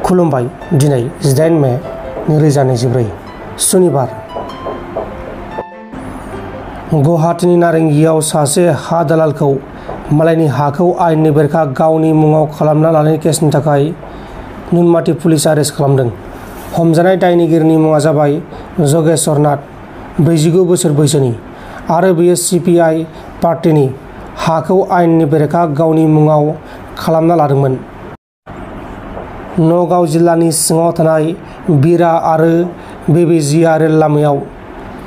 खुलुमबाय। दिनै 18 मे 2024 सुनिबार। गुवाहाटीनि नारेंगियाव सासे हा दालालखौ मालायनि हाखौ आयेननि बेरेखा गावनि मुङाव खालामना लानायनि केसनि थाखाय नुनमाटि पुलिसआ एरेस्ट खालामदों। हमजानाय दायनिगिरिनि मुङा जाबाय जगेश्वर नाथ, 49 बोसोर बैसोनि, आरो बियो CPI पार्टीनि हाखौ आयेननि बेरेखा गावनि मुङाव खालामना लादोंमोन। नगाव जिल्लानि सिङाव थानाय बिरा आरो बेबेजिया रेल लामायाव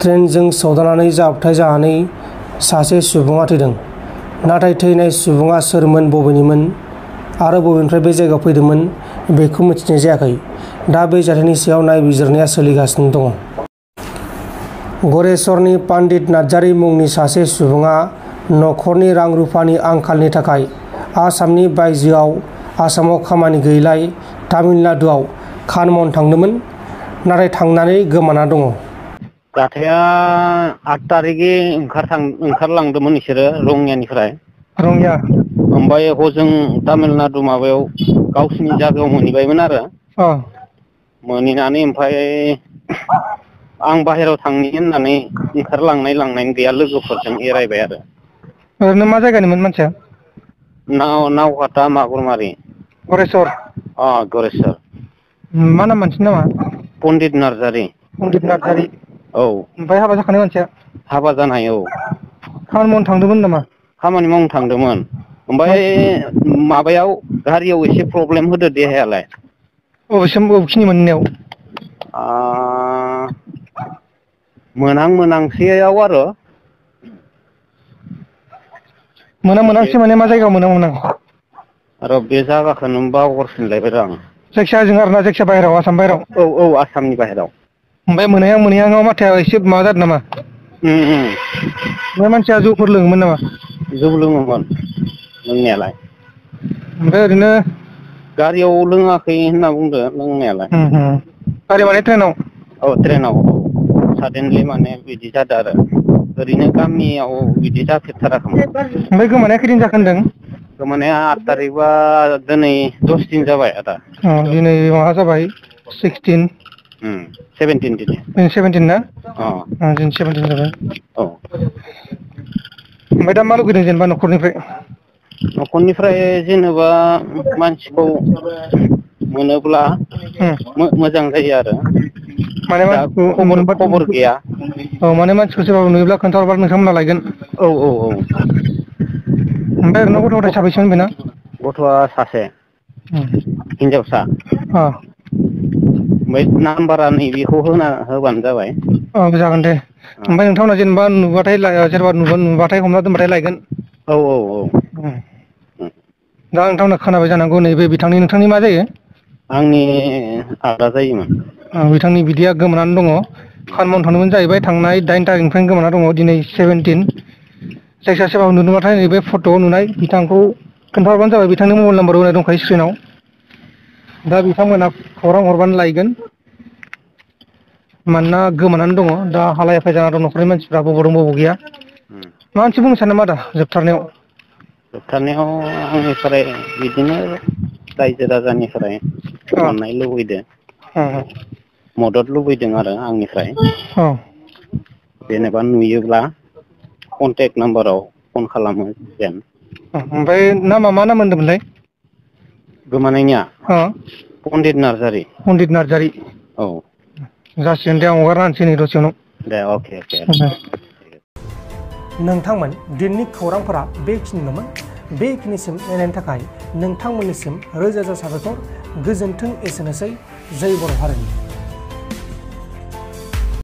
ट्रेनजों सौदावनानै जाब्रबथाय जानानै सासे सुबुङा थैदों। नाथाय थैनाय सुबुङा सोरमोन, बबेनिमोन आरो बबेनिफ्राय बे जायगायाव फैदोंमोन बेखौ मिथिनाय जायाखै। दा बे जाथायनि सायाव नायबिजिरनाया सोलिगासिनो दङ। गरेस्वरनि पन्डित नार्जारी मुंनि सासे सुबुङा नखरनि रां-रुफानि आंखालनि थाखाय आसामनि बायजोआव आसामाव खामानि गैयैलाय तामिलनाडुआव खानमन थांदोंमोन, नाथाय थांनानै गोमाना दङ। जाथाया 8 तारिखै ओंखारलांदोंमोन बिसोरो रङियानिफ्राय। रङिया ओमफ्राय हजों तामिलनाडु माबायाव गावसिनि जायगायाव मोनहैबायमोन आरो। मोनहैनानै ओमफ्राय आं बाहेरायाव थांनि होननानै लांनाय गैया, लोगोफोरजों एरायबाय आरो। ओरैनो मा जायगानिमोन मानसिया? नावकाता मागुरमारि। गरेस्वर? गरेस्वर। मा नाम मानसिनि नामा? पन्डित नार्जारी। पन्डित नार्जारी। औ। ओमफ्राय हाबा जाखानाय मानसिया? हाबा जानाय, औ। खामानि मावनो थांदोंमोन नामा? खामानि मावनो थांदोंमोन। ओमफ्राय माबायाव गारियाव एसे प्रब्लेम होदो देहायालाय। बबेखिनि मोनहैनायाव? मोनांसेयाव आरो। एसे मोनांसे माने मा जायगायाव मोनां? आरो बे जायगाखौनो बावगारफिनलायबाय आं। जायखिया ओजों आरोना, जायखिया बाहेराव, आसाम बाहेराव? औ, आसामनि बाहेराव। ओमफ्राय मोनहैहां माथोया एसे माबा जादों नामा? बे मानसिया जौफोर लोङोमोन नामा? जौ लोङोमोन लोंनायालाय। ओमफ्राय ओरैनो गारियाव लोङाखै होनना बुंदो लोंनायालाय। गारि माने ट्रेनाव? औ, ट्रेनाव। सादेनलि माने बिदि जादों आरो। ओरैनो गामियाव बिदि जाफेरथाराखैमोन। ओमफ्राय गोमानाया खैदिन जाखो होनदों? गोमानाया 8 तारिखबा दिनै 10 दिन जाबाय आदा। दिनै माबा जाबाय 16। 17 दिनै। 17 ना? दिनै 17 जाबाय। औ। ओमफ्राय दा मा लुगैदों जेनेबा न'खरनिफ्राय? न'खरनिफ्राय जेनेबा मानसिखौ मोनोब्ला मोजां जायो आरो। माने दा मानसिखौ खबर गैया। औ, माने मानसिखौ सोरबा नुयोब्ला खोन्थाहरबा नोंथांमोना लायगोन। औ। ओमफ्राय ओरैनो गथ' गथाय साबैसेमोन बेना? गथ'आ सासे, हिनजावसा। ओमफ्राय नाम्बारा नैबेखौ होबानो जाबाय। औ, जागोन दे। ओमफ्राय नोंथांमोना जेनेबा नुबाथाय हमना दोनबाथाय लायगोन। औ। दा नोंथांमोना खोनाबाय जानांगौ, नैबे नोंथांनि मा जायो? आंनि आदा जायोमोन। बिथांनि बिदाया गोमानानै दङ। खामानि मावनो थांदोंमोन जाहैबाय। थांनाय 8 तारिखनिफ्रायनो गोमाना दङ। दिनै 17। जायखिया सोरबा नुदोंबाथाय नैबे फट'आव नुनाय बिथांखौ खोन्थाहरबानो जाबाय। बिथांनि मबाइल नाम्बार होनाय दंखायो स्क्रिनाव। दा बिथांमोना खौरां हरबानो लायगोन। मानोना गोमानानै दङ। दा हालाय हाफाय जाना दं न'खरनि मानसिफ्रा, बबाव दं बबाव गैया। माबा मोनसे बुंनो सानो नामा आदा जोबथारनायाव? जोबथारनायाव आंनिफ्राय बिदिनो रायजो राजानिफ्राय अननाय लुबैदों, मदद लुबैदों आरो आंनिफ्राय। जेनेबा नुयोब्ला कन्टेक्ट नाम्बाराव फन खालामो जेन। ओमफ्राय नामा मा नाम होनदोंमोनलाय? गोमानायनिया पन्डित नार्जारी। पन्डित नार्जारी। औ। जासिगोन दे, आं हगारना होनोसै नै दसे उनाव। दे, अके। नोंथांमोन, दिनैनि खौरांफोरा बेखिनिल'मोन। बेखिनिसिम नायनायनि थाखाय नोंथांमोननिसिम रोजा रोजा साबायखर। गोजोन्थों। एसेनोसै। जै बर' हारिनि।